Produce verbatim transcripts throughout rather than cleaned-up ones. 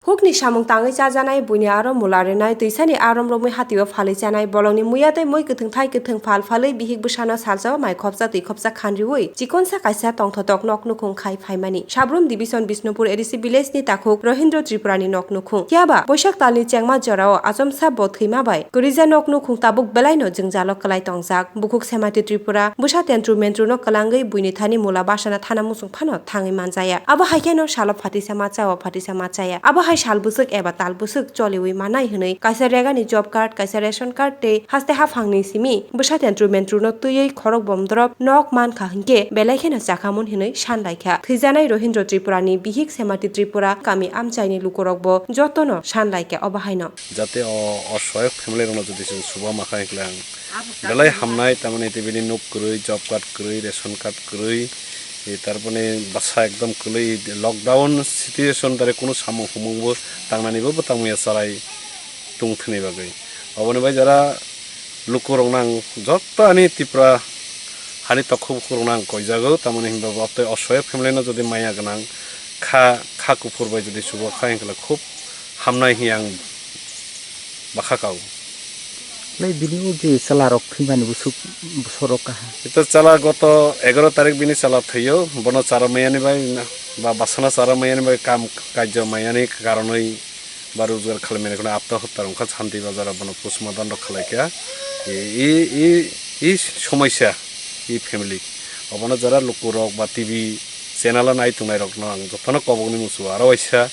Hukni samung tangwi chajanai, buini arom mula rwnai, twisani arom romwi hatio phalwi chanai, bolongni muiya tei mui kwthwng thai kwthwng phal phalwi bihik bwsano salsa o mai khopsa twi khopsa khan riwi chikonsa kaisa tongthotok nok nukhung khai phaimani. Sabrum Division Bisnupur A D C village ni takhuk Rohindro Tripura ni nok nukhung. Phiya ba Boisak talni chengma jorao achomsa bo thwima bai kwrwija nok nukhung tabuk belaino jwngjalo kwlai tongjak. Bukhuk Semati Tripura bwsa tentru mentru no kwlangwi buini thani mula bwsana thana muchung phano thangwi manjaya. Abo hai kheno salo phatisa ma chao, phatisa ma chaya. Abo hai sal bwswk eba tal bwswk choliwi manai hwnwi kaisa regani job card, kaisa ration card tei haste haphangni simi bwsa tentru mentru no twiwi khorok bomdorop nok mankha hinkhe belai kheno chakhamun hwnwi sanlaikha. Thwijanai Rohindro Tripura ni bihik Semati Tripura kami amchaini lukurokbo jotono sanlaikha obo haino. Jate o osoyok family rokno jodi chwng chuba ma kha hinkhe ang belai hamnai, tamani tei bini nuk kwrwi, job card kwrwi, ration card kwrwi, e, tarpore bwsa ekdom kwlwi, lockdown situation dare kunu samung humung bo tangnani bo bwtang muya chwrai tong thwni bagwi. Oboni bai jara lukurokno ang jotto ani Tripura hani tokhubukurokno ang koijago, tamoni hinba bo tei osoyok family no jodi maya gwnang kha, kha kuphur bai jodi chuba kha hinkhe khub hamnai hiya ang bakha kao. Lai bini o je chwla rok thwimani busuk, busorok kaha. Ito chwla goto egaro tarik bini chwla thwio, bono chara mayani bai na, ba bwsano chara mayani bai kam kajjo mayani karonwi ba rojgar khlaimani kheno apta hopta wngkha Santi Bazar o bono postmortem rok khlaikha. E, e, e, e somoisa, e family. Obono jara lukurok ba T V channel o nai tongnai rokno ang jotono kobokni muchungo aro waisa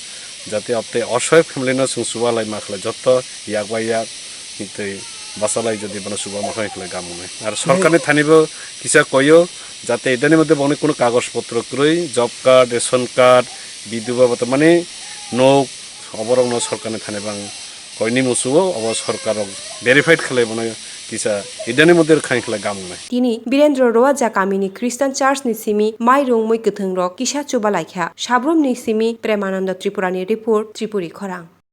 jate apte osoyok family no chwng chuba lai ma khlai jotto yak bai yak tei bwsalai jodi bono chuba ma khlai khlai gamungnai. Aro sorkarni thanibo kisa koyo jate idani moddhe boni kunu kagoj potro kwrwi, job card, ration card, bidhuba bata mani nok, oborokno sorkarni thani bang koini muchungo obo sorkar rok verified khlai bono kisa idani moddhe rwkha khlai gamungnai. Tini Birendra Roaja kamini Christian Church ni simi mai rwngmwi kwthwng rok kisa chuba laikha. Sabrum ni simi Premananda Tripura ni report, Tripuri khorang.